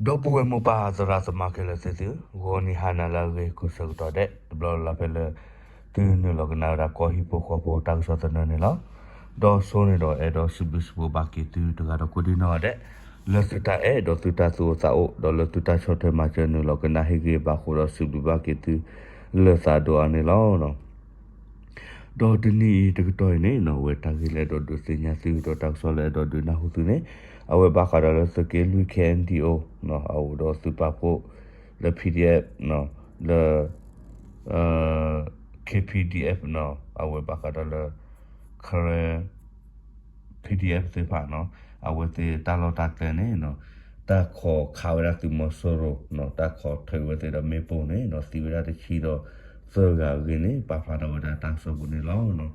ဒီပုၢ်ဝဲၢ်မိၢ်ပၢ်သရၣ်သမါခဲလၢာ်သ့ၣ်သု, ဂီၤနံၤဟါနၤလၢအဂ့ၤ ကိးဆၢကတီၢ်ဒဲး တဘျီလၢ်လၢ်ဖဲလၢ သုနုာ်လီၤကနၣ်ဝဲဒၣ်ကီၢ်ဟံၣ်ဖိဃီဖိတၢ်ကစီၣ်သနၢၣ်န့ၣ်လီၤ. ဒီးဆိန့ၣ်ဒီးအဲၣ်ဒိးစံးဘျုးစံးဖှိၣ်ဘၣ်က့ၤသုတဂၤဒီးကိးဒံနီၢ်ဂၤဒဲး လၢသုတၢ်အဲၣ်ဒီးသုတၢ်သူၣ်အိၣ်သးအိၣ် ဒီးလၢသုတၢ်ဆီၣ်ထွဲမၤစၢၤနုာ်လီၤကနၣ်ဟ့ၣ်ဂံၢ်ဘါအဃိဒီးစံးဘျုးဘၣ်က့ၤသု လၢသးဒိၣ်အါန့ၣ်လီၤ. ဒီးတနံၤအံၤတကတီၢ်အံၤန့ၣ်နီၢ် အဝဲတၢ်ဂ့ၢ်လၢအဲၣ်ဒိးဒုးသ့ၣ်ညါသု ဒီးတၢ်ကစီၣ်လၢအဲၣ်ဒိးဒုးနၢ်ဟူသုန့ၣ် အဝဲဘၣ်ဃးဒီးလၢသုးက့လွံၢ် ခဲအံၤဒံၣ်အိၣ် အအိၣ်ဒီးသုးပာ်ဖှိၣ် လၢ PDF လၢ KPDF နီၢ် အဝဲဘၣ်ဃးဒီးလၢ Karen PDF သ့ၣ်တဖၣ်နီၢ် အဝဲသ့ၣ်တၢ်လီၢ်တၢ်ကျဲန့ၣ်နီၢ် တၢ်ခိးခးဝဲဒၣ်သုးမီၤစိရိၤနီၢ် တၢ်ခိးထုးဝဲသ့ၣ်ဒီးမ့ၣ်ပိၢ်န့ၣ်နီၢ် သံဝဲဒၣ်တဆံဒီးသၢဂၤအဂ့ၢ်န့ၣ် ပာ်ဖျါထီၣ်ဝဲဒၣ်တၢ်ကစီၣ်ပူၤန့ၣ်လီၤ.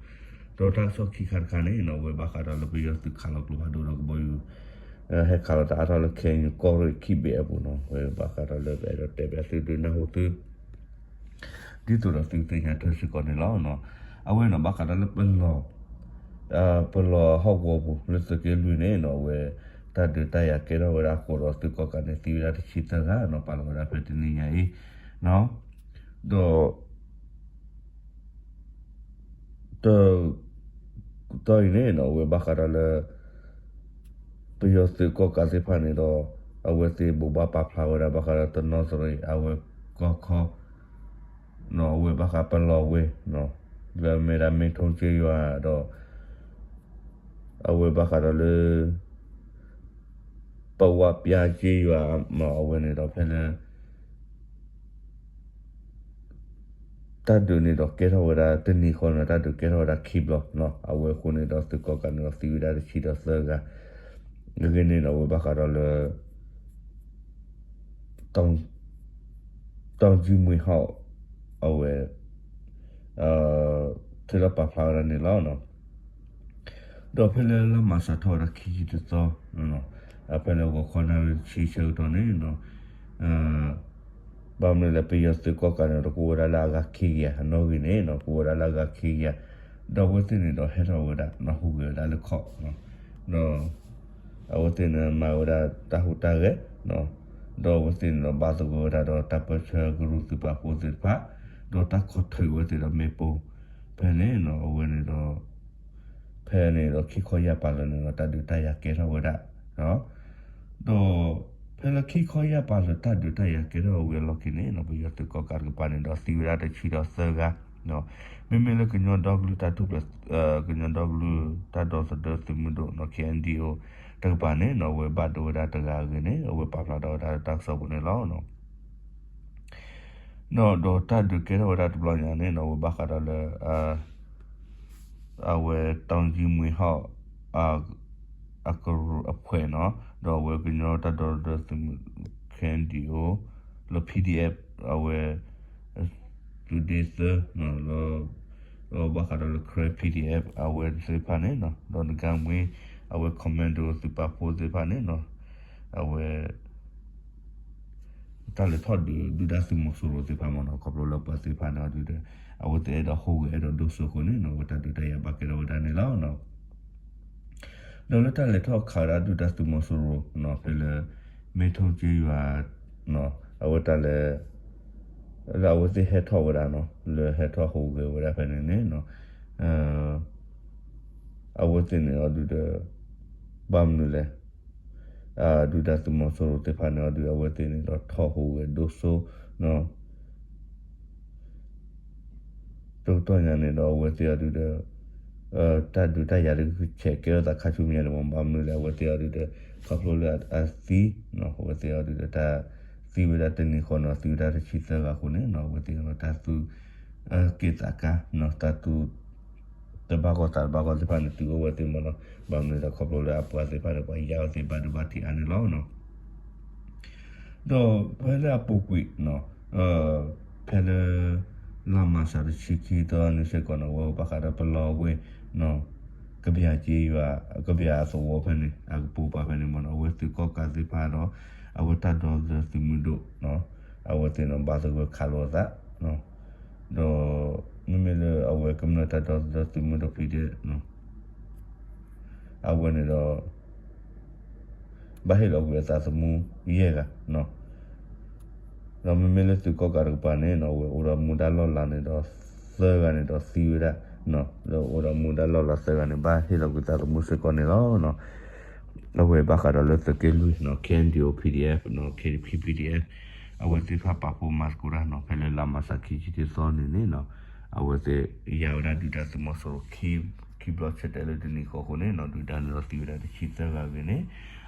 ဒီးတၢ်ကစီၣ်ခံခါတခါန့ၣ်နီၢ် အဝဲဘၣ်ဃးဒီးလၢပယီၤသုးခးလီၤကျိဖးဒိၣ်ဒီးကဘီယူၤ ဟဲခးလီၤတၢ်အါထီၣ်လၢ ခဲအံၤ ကီၢ်ရ့ၣ်ခံဘ့ၣ်အပူၤနီၢ် အဝဲဘၣ်ဃးဒီးလၢပအဲၣ်ဒိးတဲဘၣ်သုဒုးနၢ်ဟူသု ဒ်သိးဒီးသုသ့ၣ်ညါထွဲစ့ၢ်ကီးန့ၣ်လီၤ. အဝဲန့ၣ်ဘၣ်ဃးဒီးလၢပလီၢ် ပလီၢ်ဟီၣ်ကဝီၤပူၤ လၢသုးက့လွံၢ်န့ၣ်နီၢ် အဝဲ တၢ်ဒုးတၢ်ယၤကဲထီၣ်ဝဲဒၣ်အဃိဒီးသုးကီၣ်ကးန့ၣ် သံဝဲဒၣ်တဆံသၢဂၤနီၢ် ပာ်လီၤဝဲဒၣ်ဖဲတနံၤညါအံၤ ဒီး တ တီၢ်အံၤန့ၣ်နီၢ် အဝဲဘၣ်ဃးဒီးလၢ ပယီၤသုးကီၣ်ကးသ့ၣ်တဖၣ်န့ၣ်ဒီး အဝဲသ့ၣ်ဘိးဘၣ်ပာ်ဖျါဝဲဒၣ်ဘၣ်ဃးဒီးတနီသရံၣ် အဝဲကီၢ်ခီ အဝဲဘၣ်ဃးပလီၢ်ဝ့ၢ် လၢအမ့ၢ်ဒၣ်မ့ၢ်ထိၣ်ကၠ့ယွၤဒီး အဝဲဘၣ်ဃးဒီးလၢ ပဝးပၠါကၠ့ယွၤ အဝဲန့ၣ်ဒီးဖဲလၢ တၢ်ဒုးန့ၣ်ဒီးကဲထီၣ်ဝဲဒၣ်တနံၤဃီန့ၣ် တၢ်ဒုးကဲထီၣ်ဝဲဒၣ်ခံဘျီနီၢ် အဝဲအဃိန့ၣ်ဒီးသုးကီၣ်ကးန့ၣ်ဒီးသံဝဲဒၣ်တဆံဒီးသၢဂၤ အဂ့ၢ်န့ၣ်ဒီးအဝဲဘၣ်ဃးဒီးလၢ တောင်ကြီးမွေဟောက် အဝဲ ထဲလၢပာ်ဖျါဝဲဒၣ်န့ၣ်လီၤ. ဒီးဖဲလၢလါမၢ်ၡးထီၣ်ဝဲဒၣ်ခံဆံတသီ ဖဲလၢဂီၤခီနၣ်ရံၣ်တဆံဆၢကတီၢ်န့ၣ် ဘၣ်မနုၤလဲၣ် ပယီၤသုးကီၣ်ကးန့ၣ်ဒီး ကအိၣ်ဝဲဒၣ်လၢအဂၤခံကယၤနီၣ်ဂံၢ်န့ၣ် ကအိၣ်ဝဲဒၣ်လၢအဂၤခံကယၤ ဒီးအဝဲသ့ၣ်န့ၣ်ဒီးဟဲထီၣ်ဝဲဒၣ်နီၣ်ဟူးဂဲၤဝဲဒၣ်လၢခီၣ် ဒီး အဝဲသ့ၣ်န့ၣ်မၤဝဲဒၣ်တၢ်ဟူးတၢ်ဂဲၤ ဒီးအဝဲသ့ၣ်န့ၣ်ဒီးဘၣ်သဂၢၢ်ဝဲဒၣ်ဒီးတၢ်ပၢဆှၢကရူၢ်သုးပာ်ဖှိၣ်သ့ၣ်တဖၣ် ဒီးတၢ်ခိးထုးဝဲသ့ၣ်ဒီးမ့ၣ်ပိၢ် ဖဲန့ၣ်နီၣ် အဝဲန့ၣ်ဒီး ဖဲန့ၣ်ဒီးခံခီယၢ်ပၤလၢာ်န့ၣ်ဒီးတၢ်ဒုးတၢ်ယၤကဲထီၣ်ဝဲဒၣ် ဒီး ဖဲလၢခံခီယၢ်ပၤလၢာ်တၢ်ဒုးတၢ်ယၤကဲထီၣ်ဝဲအလီၢ်ခံန့ၣ်နီၣ် ပယီၤသုးကီၣ်ကးတကပၤန့ၣ်ဒီးသံဝဲဒၣ်တဆံဒီးသၢဂၤ မ့မ့ၢ်လၢကညီဒီကလုာ်တၢ်ထူၣ်ဖျဲး ကညီဒီကလုာ်တၢ်ဒီသဒၢသုးမုၢ်ဒိၣ်နီၣ် KNDO တကပၤန့ၣ်နီၣ် အဝဲဘၣ်ဒိဝဲဒၣ်တဂၤအဂ့ၢ်န့ၣ် အဝဲပာ်ဖျါထီၣ်ဝဲဒၣ်လၢတၢ်ကစီၣ်ပူၤန့ၣ်လီၤ. ဒီးတၢ်ဒုးကဲထီၣ်ဝဲဒၣ်တဘျီညါန့ၣ်နီၣ် အဝဲဘၣ်ဃးဒီးလၢ အဝဲ တောင်ကြီးမွေဟောက် အကရူၢ်အဖှဲးနီၣ် ဒီးအဝဲကညီတၢ်ဒီသဒၢသုးမုၢ် KNDO လၢ PDF အဝဲ သုးဒ့သၢ လၢ ဘၣ်ဃးဒီးလၢ Karen PDF အဝဲသ့ၣ်တဖၣ်န့ၣ်နီၣ် ဒီးနကၤမှ့ အဝဲ commando သုးပာ်ဖှိၣ်သ့ၣ်တဖၣ်န့ၣ်နီၣ် အဝဲ တၢ်လဲၤထီၣ်ဒုးဒုၣ်ဒါသုးမီၤစိရိၤသ့ၣ်တဖၣ်မ့ၢ်နီၣ် ခီဖျိလၢပှၤသ့ၣ်တဖၣ်န့ၣ်အီၤဒုးဒီး အဝဲသ့ၣ်အဲၣ်ဒိးဟူးဂဲၤအဲၣ်ဒိးဒိၣ်စိအဃိန့ၣ်နီၣ် အဝဲတၢ်ဒုးတၢ်ယၤဘၣ်ကဲထီၣ်ဝဲဒၣ်န့ၣ်လီၤ. ဒီးလၢတၢ်လဲၤထီၣ်ခးဝဲဒၣ်ဒုၣ်ဒါသုးမီၤစိရိၤနီၣ် ဖဲလၢ မ့ၢ်ထိၣ်ကၠ့ယွၤ အဝဲတၢ်လဲၤ လၢအဝဲသ့ၣ်ဟဲထီၣ်ဝဲဒၣ်နီၣ် လၢဟဲထီၣ်ဟူးဂဲၤဝဲဒၣ်ဖဲန့ၣ်န့ၣ်နီၣ် အဝဲသ့ၣ်န့ၣ်အီၤဒုးဒီး ဘၣ်မနုၤလဲၣ် ဒုၣ်ဒါသုးမီၤစိရိၤသ့ၣ်တဖၣ်န့ၣ်အီၤဒုး အဝဲသ့ၣ်န့ၣ်ဒီးထီၣ်ဟူးဂဲၤဒိၣ်စိနီၣ် တကတီၢ်ညါန့ၣ်ဒီးအဝဲသ့ၣ်အီၤဒုးဒီး တၢ်ဒုးတၢ်ယၤတဂၤကဆဲးကဲထီၣ်သးခါဆူမဲာ်ညါန့ၣ်မ့ၢ် ဘၣ်မနုၤလဲၣ် အဝဲသ့ၣ်အီၤဒုးဒီး ခီဖျိလၢအသံ အဝဲသ့ၣ်အီၤဒုးဒီးတၢ်သံဝဲဒၣ်တနံၤဃီနီၣ် သံဝဲဒၣ်တဆံသၢဂၤအဃိန့ၣ်နီၣ် အဝဲသ့ၣ်န့ၣ်ဒီးတၢ်သူ က့ၣ်သးကါ တၢ်သူ တဘၣ်ဂီၢ်သးတဘၣ်ဂီၢ်သ့ၣ်တဖၣ်န့ၣ် တုၤအိၣ်ဝဲသ့ၣ်မ့ၢ်နီၣ် ဘၣ်မနုၤဒီးခီဖျိလၢအပှၤသ့ၣ်တဖၣ်န့ၣ် ပှၤယါဝဲသ့ၣ်ဘၣ်ဒိဘၣ်ထံးအါန့ၣ်လီၤ. ဒီးဖဲလၢအပူၤကွံာ် ဖဲလၢ လါမၢ်ၡးတဆံခံသီန့ၣ်စ့ၢ်ကီးနီၣ် အဝဲဘၣ်ဃးဒီးပလီၢ်ဝ့ၢ် ကဘျၣ်ကၠ့ယွၤ ကဘျၣ်အသဝီဖဲန့ၣ် အကပိာ်ပၤဖဲန့ၣ်မ့ၢ်နီၣ် အဝဲသုးကီၣ်ကးသ့ၣ်တဖၣ်ဒီး အဝဲတၢ်ဒီသဒၢသုးမုၢ်ဒိၣ် အဝဲသ့ၣ်န့ၣ်ဘၣ်သဂၢၢ်ခးလိာ်အသး ဒီး မ့မ့ၢ်လၢအဝဲကမျၢၢ်တၢ်ဒီသဒၢသုးမုၢ်ဒိၣ်ဖံးဒဲး အဝဲန့ၣ်ဒီး ဘၣ်ဟ့ၣ်လီၤကွံာ်အသးသမူယဲၢ်ဂၤနီၤ. ဒီးမ့မ့ၢ်လၢသုးကီၣ်ကးတကပၤန့ၣ်နီၤ အဝဲအိၣ်ဒီးမူဒါလီၢ်လၤန့ၣ်ဒီးသၢဂၤန့ၣ်ဒီးသံဝဲဒၣ်နီၤ, လၢအိၣ်ဒီးမူဒါလီၢ်လၤသၢဂၤန့ၣ် ဘၣ်ဟ့ၣ်လီၤကွံာ်သးသမူစ့ၢ်ကီးန့ၣ်လီၤ. အဝဲဘၣ်ဃးဒီးလၢသုးက့လွံၢ်နီၤ K N D O P D F နီၤ K D P P D F အဝဲသ့ၣ်တဖၣ်ပာ်ဖှိၣ်မၤသကိးတၢ်နီၤ ဖဲလၢလါမးရှးခံဆံတသီန့ၣ်န့ၣ်နီၤ အဝဲသ့ၣ်ယၤဝဲဒၣ်ဒုၣ်ဒါသုးမီၤစိရိၤ ခံဘျီဆၢတဲာ်လၢတနံၤဃီအဃိန့ၣ်နီၤ ဒုၣ်ဒါန့ၣ်ဒီးသံဝဲဒၣ်တဆံသၢဂၤအဂ့ၢ်န့ၣ်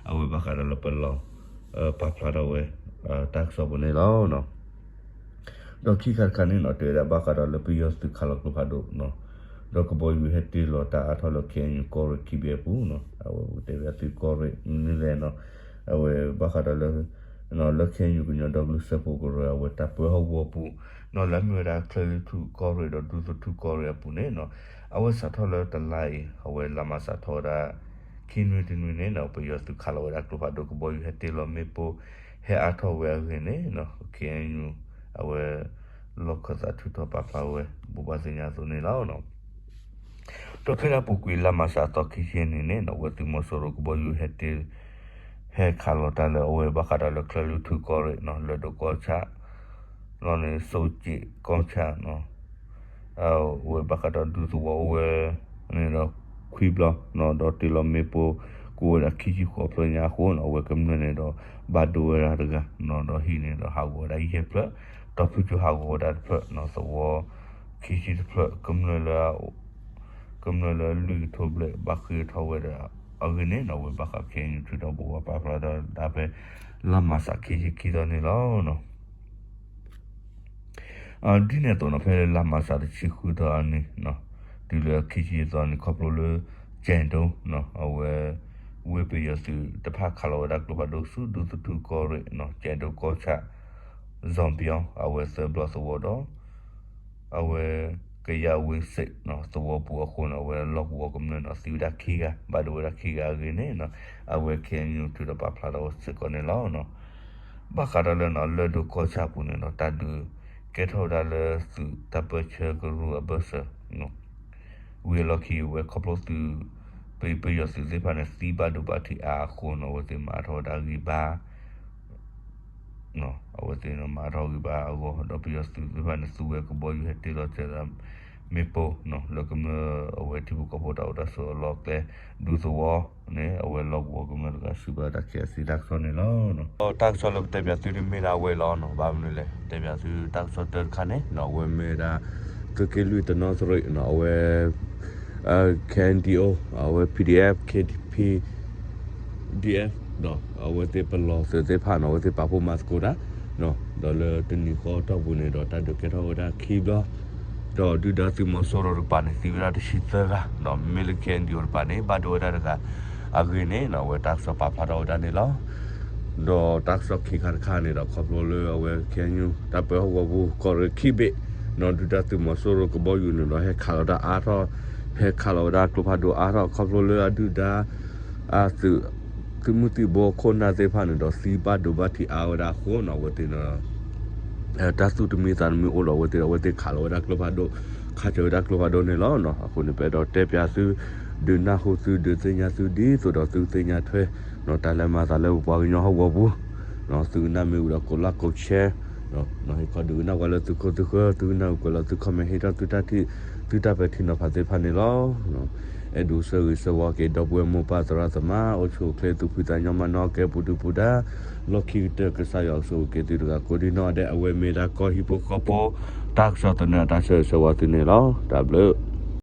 အဝဲဘၣ်ဃးဒီးလၢပလီၢ် ပာ်ဖျါထီၣ်ဝဲ တၢ်ကစီၣ်ပူၤန့ၣ်လီၤ. ဒီးခံခါတခါန့ၣ်နီၤ တဲဝဲဒၣ်ဘၣ်ဃးဒီးလၢပယီၤသုးခးလီၤကျိဖးဒိၣ်နီၤ ဒီးကဘီယူၤဟဲတ့ၢ်လီၤတၢ်အါထီၣ်လၢ K N U ကီၢ်ရ့ၣ်ခံဘ့ၣ်အပူၤနီၤ အဝဲတဲဝဲဒၣ်သုးကီၢ်ရ့ၣ်မနုၤလဲၣ်နီၤ အဝဲဘၣ်ဃးဒီးလၢ လၢ K N U ကညီဒီကလုာ်စၢဖှိၣ်ကရၢ အဝဲတၢ်ပၢဟီၣ်ကဝီၤပူၤနီၤ လၢအမ့ၢ်ဝဲဒၣ်ချၢၣ်လွံၢ်ထူၣ်ကီၢ်ရ့ၣ်ဒီးဒူသထူၣ်ကီၢ်ရ့ၣ်အပူၤန့ၣ်နီၤ အဝဲစးထီၣ်လၢတလါအံၤ အဝဲလါမးစးထီၣ်ဝဲဒၣ် ခံနွံတနွံန့ၣ်နီၤ ပယီၤသုးခးလီၤဝဲဒၣ်ကျိဖးဒိၣ် ကဘီယူၤဟဲတ့ၢ်လီၤမ့ၣ်ပိၢ် ဟဲအါထီၣ်ဝဲအဂ့ၢ်န့ၣ်နီၤ K N U အဝဲ လီၢ်ခၢၣ်သးထုးထီၣ်ပာ်ဖျါဝဲ ဘိးဘၣ်သ့ၣ်ညါအသိးန့ၣ်လီၤ. ဒီးဖဲလၢအပူၤကွံာ်လါမးစးအသီခံဆံန့ၣ်န့ၣ်နီၤ အဝဲသုးမီၤစိရိၤကဘီယူၤဟဲတ့ၢ် ဟဲခးလီၤတၢ်လၢအဝဲဘၣ်ဃးဒီးလၢချၢၣ်လွံၢ်ထူၣ်ကီၢ်ရ့ၣ်နီၤ လၢၢ်ဒိၣ်ကီၢ်ဆၣ် လီၤန့ၣ် စိက့ၣ်ကီၢ်ဆၣ်နီၤ အဝဲဘၣ်ဃးဒီးဒူသဝီအိၣ်ဝဲန့ၣ်ဒီးခွံဘျီနီၤ ဒီးတ့ၢ်လီၤမ့ၣ်ပိၢ် ကအိၣ်ဝဲဒၣ်ခံဆံဃိးဖျၢၣ်ညါအဃိနီၤ အဝဲကမျၢၢ်န့ၣ်ဒီး ဘၣ်ဒိဝဲဒၣ်တဂၤနီၤ ဒီးဟံၣ်န့ၣ်ဒီးဟးဂီၤဝဲဒၣ်ယဲၢ်ဖျၢၣ် ဒီးဖုကၠိဟးဂီၤဝဲဒၣ်တဖျၢၣ်နီၤ သဝီခံဆံတဖျၢၣ် ကမျၢၢ်လၢ ကမျၢၢ်လၢလွံၢ်ကထိဘျဲၣ်ဘၣ်ဃ့ၢ်ထီၣ်ဝဲဒၣ်အဂ့ၢ်န့ၣ်နီၤ အဝဲဘၣ်ဃး K N U ထုးထီၣ်ဘိးဘၣ်ပာ်ဖျါထီၣ်ဒၣ်ဖဲ လါမးစးခံဆံခံသီန့ၣ်လီၤ. ဒ်န့ၣ်အသိးနီၤ ဖဲလါမးစးတဆံဃုသီအနံၤနီၤ တုၤလၢခံဆံသီန့ၣ် ခီဖျိလၢ ကၠဲၣ်ဒိနီၤ အဝဲ ဝ့ၢ်ပယီၤသုးတဖၣ်ခးလီၤဝဲဒၣ်ကျိဖးဒိၣ်ဆူဒူသထူၣ်ကီၢ်ရ့ၣ်နီၤ ကၠဲၣ်ဒိကီၢ်ဆၣ် စီၤဘံ အဝဲသၢဘျီသဝီဒီး အဝဲ ကယၤဝ့စ့ၣ်နီၤ သဝီပူၤအဃိန့ၣ် အဝဲလီၢ်ကဝီၤကမျၢၢ်နီၤ သံဝဲဒၣ်ခံဂၤ ဘၣ်ဒိဝဲဒၣ်ခံဂၤအဂ့ၢ်န့ၣ်နီၤ အဝဲ K N U ထုးထီၣ်ပာ်ဖျါထီၣ်ဝဲစ့ၢ်ကီးန့ၣ်လီၤ. ဘၣ်ဃးဒီးလၢနီၤ လၢၢ်ဒိၣ်ကီၢ်ဆၣ်ပူၤန့ၣ်နီၤ တၢ်ဒုးကဲထီၣ်ဝဲဒၣ်လၢသုးတၢ်ပၢဆှၢကရူၢ်အဘၢၣ်စၢၤ ဝံၤအလီၢ်ခံအဝဲခီဖျိသုး ပ ပယီၤသုးသ့ၣ်တဖၣ်န့ၣ် သံဘၣ်ဒိဘၣ်ထံးအါအဃိနီၤ အဝဲသ့ၣ်မၤထီၣ်ဝဲဒၣ်ဂံၢ်ဘါ အဝဲသ့ၣ်မၤထီၣ်ဂံၢ်ဘါအဂီၢ် ဒီးပယီၤသုးသ့ၣ်တဖၣ်န့ၣ် သူဝဲကဘီယူၤဟဲတ့ၢ်လီၤစၢၤ မ့ၣ်ပိၢ်နီၤ လၢကမျၢၢ်အဝဲထံဖိကီၢ်ဖိတၢ်အိၣ်တၢ်ဆိးအလီၢ်ကျဲ ဒူသဝီန့ၣ် အဝဲလီၢ်ကဝီၤကမျၢၢ်တဂၤစံးဘၣ်တၢ်ခဲအံၤစံးတၢ်ကစီၣ်န့ၣ်လီၤ. တၢ်ကစီၣ်လၢပတဲပၠးသုန့ၣ်မ့ၢ်ဒၣ်ဝဲလီၤနီၤ ဘၣ်မနုၤလဲၣ် တဲပၠးသုတၢ်ကစီၣ်တၢတခါန့ၣ်နီၤ အဝဲမ့ၢ်ဝဲဒၣ် သုးက့လွံၢ်တနီသရံးနီၤ အဝဲ K N D O အဝဲ P D F K D P D F ဒီးအဝဲသ့ၣ်ပလီၢ်သုးသ့ၣ်တဖၣ်နီၤ အဝဲသ့ၣ်ပာ်ဖှိၣ်မၤသကိးတၢ် ဒီးလၢတနံၤဃီအတီၢ်ပူၤန့ၣ်ဒီး တၢ်ဒုးကဲထီၣ်ဝဲဒၣ်ခံဘျီ ဒီးဒုၣ်ဒါသုးမီၤစိရိၤတကပၤန့ၣ် သံဝဲဒၣ်တဆံသၢဂၤ ဒီးမ့မ့ၢ်လၢ K N D O တကပၤန့ၣ် ဘၣ်ဒိဝဲဒၣ်တဂၤ အဂ့ၢ်န့ၣ်နီၤ အဝဲတၢ်ကစီၣ်ပာ်ဖျါထီၣ်ဝဲဒၣ်န့ၣ်လီၤ. ဒီးတၢ်ကစီၣ်ခံခါတခါန့ၣ်ဒီး ခီဖျိလၢအဝဲ K N U တၢ်ပၢဟီၣ်ကဝီၤပူၤ ကီၢ်ရ့ၣ်ခံဘ့ၣ် ဒီးဒုၣ်ဒါသုးမီၤစိရိၤကဘီယူၤန့ၣ်ဒီး ဟဲခးလီၤတၢ်အါထီၣ် ဟဲခးလီၤဝဲဒၣ်ကျိဖးဒိၣ်အါထီၣ် ခီဖျိလၢအဒုၣ်ဒါ အသုး သုးမုၢ်သံၣ်ဘိခိၣ်နၢ်သ့ၣ်တဖၣ်န့ၣ်ဒီး သံဘၣ်ဒိဘၣ်ထံးအါဝဲဒၣ်အဃိနီၤ အဝဲသ့ၣ် တၢ်သူၣ်တမံသးတမံအိၣ်ဒီးအဝဲသ့ၣ်ဒီး အဝဲသ့ၣ်ခးလီၤဝဲဒၣ်ကျိဖးဒိၣ် ခးစၢၤဝဲဒၣ်ကျိဖးဒိၣ်န့ၣ်လီၤ. အဃိန့ၣ် ပအဲၣ်ဒိးတဲပၠးသု ဒုးနၢ်ဟူသု ဒုးသ့ၣ်ညါသုဒ်သိးဒီးသုသ့ၣ်ညါထွဲ တၢ်လၢမၤသးလၢပပှၤကညီဟီၣ်ကဝီၤပူၤ သုကနၣ်မ့ၢ်ဝံၤဒီး ကိးလၢကိး share ဟ့ၣ်ခီဒုးကနၣ်ပှၤလၢသုခိၣ်သုဃၢၤ သုကနၣ်ကွဲးလီၤသု comment ဟ့ၣ်ထီၣ်သုတၢ်ထံၣ် သုတၢ်ပဲာ်ထံနီၤဖးသ့ၣ်တဖၣ်န့ၣ်လီၤ. အဲၣ်ဒိးဆၢဂ့ၤဆၢဝါက့ၤ ဒီပုၢ်ဝဲၢ်မိၢ်ပၢ်သရၣ်သမါ အိၣ်ဆူၣ်အိၣ်ချ့သူၣ်ဖှံသးညီမၤနီၣ်ကဲပူၤဒုၣ်ပူၤဒါ လီၢ်ခံကတၢၢ်ကစၢ်ယွၤကဆိၣ်ဂ့ၤက့ၤသုတဂၤကိးဒံနီၢ်ဒဲး အဝဲမ့ၢ်ဒၣ်ကီၢ်ဟံၣ်ဖိဃီဖိ တၢ်ကစီၣ်သနၢၣ်အတၢ်ဆၢဂ့ၤဆၢဝါသုန့ၣ်လီၤ. တၢ်ဘျုး